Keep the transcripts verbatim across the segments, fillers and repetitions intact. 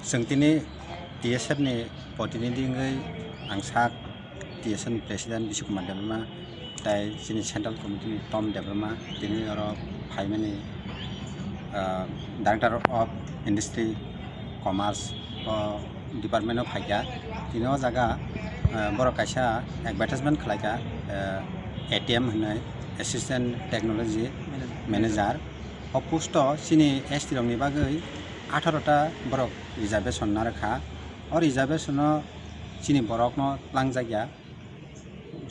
Chwng tini T S F ni protinidhi wngwi ang sak T S F ni President Bishnu Kumar Debbarma tei chini Central Committee ni Tom Debbarma tini oro phaimani, ah, Director of Industry, Commerce o department o phaikha. Tini o jaga, ah, borok kaisa advertisement khlaikha, ah, A T M hinwi, Assistant Technology Manager. O post o chini S T rokni bagwi atharo ta borok reservation narwkha. O reservation o chini borokno twlangjakya,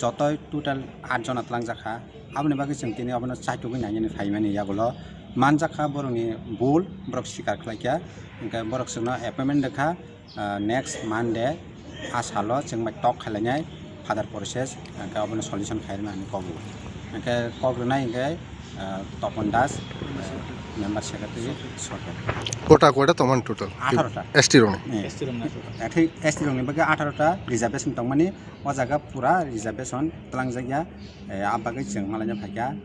jotoi total aat jona twlangjakha. Aboni bagwi chwng tini obono chaitugwi nainani phaimani yagulo manjakha borokni bul, borok sikar khlaikha. Hwnkhe borok chwngno appointment rwkha, ah, next Monday a salo chwng bai tok khailainai further process, hwnkhe obono solution khairwna hinwi kok rw-, hwnkhe kok rwnai hwnkhe, ah, Topon Das, ah, member secretary, Sorkar. Kota koita tongmani total? Atharo ta. S T rokni? Eh. S T rokni atharo ta. Athe S T rokni bagwi atharo ta reservation tongmani, o jaga pura reservation twlangjakya. Eh, a bagwi chwng malaina phaikha.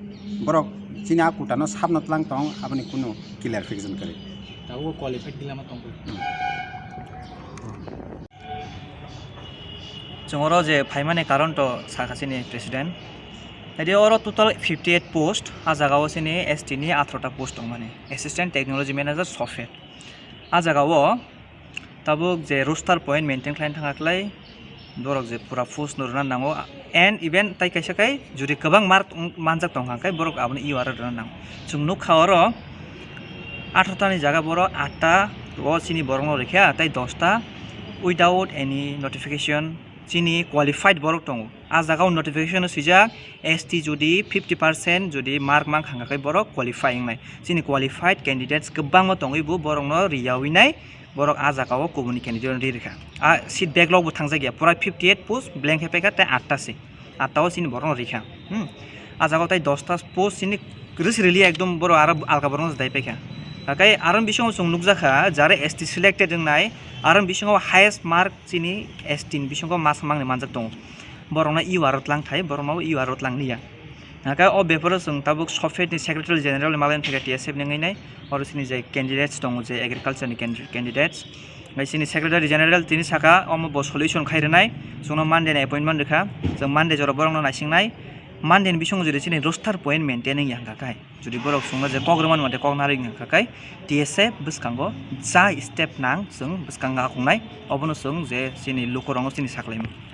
Borok chini a kutano sabno twlang tong, aboni kunu clarification kwrwi. Tabuk qualified gila ma tongkha. Hmm. Chwng oro je phaimani karon to sakha chini president. Jadi oro total fifty eight post, a jaga o chini S T ni atharo ta post tongmani. Assistant Technology Manager Software. A jaga o tabuk je roster point maintain khlaina thangkha khlai, borok je pura post no rwna nango, and even tai kaisa kai jodi kwbang mark wng-, manjak tongkha khe borok abono U R rwna nango. Chwng nukha oro atharo ta ni jaga borok aat ta o chini borokno rwkha, tai dos ta without any notification chini qualified borok tongo. A jaga o notification o swijak, S T jodi fifty percent jodi mark mankha hwnkha khe borok qualify wngnai. Chini qualified candidates kwbangma tongwi bo borokno riyawi nai, borok a jaga o kubuni candidate rwi rwkha. A seat backlog bo thangjak ya, pura fifty eight post blank khe paikha tei aat ta se. Aat ta o chini borokno rikha. Hmm. A jaga o tai dos ta post chini rwsi rwli ekdom borok aro alka borokno dai paikha. Hakai aro bisingo chwng nukjakha jara S T selected wngnai, aro bisingo highest mark chini S T ni bisingo masa mangni manjak tongo. Borokno U R o twlang thai, borokno U R o twlang liya. Hake o beparo chwng tabuk Software ni Secretary General ni malaini thangkhe T S F ni wngwi nai, oro chini je candidates tongo, je agriculture ni candid-, candidates. Nai chini Secretary General tini saka, omo bo solution khai rwnai, chwngno Monday ni appointment rwkha, chwng Monday jora borokno naisingnai, Monday ni bisingo jodi chini roster point maintain wngya hwnkha khe, jodi borok chwngno je kok rwmani mate kok narwk wngkha khe, T S F bwskango ja step nang chwng bwskango akhungnai, obono chwng je chini lukurokno chini saklaimani.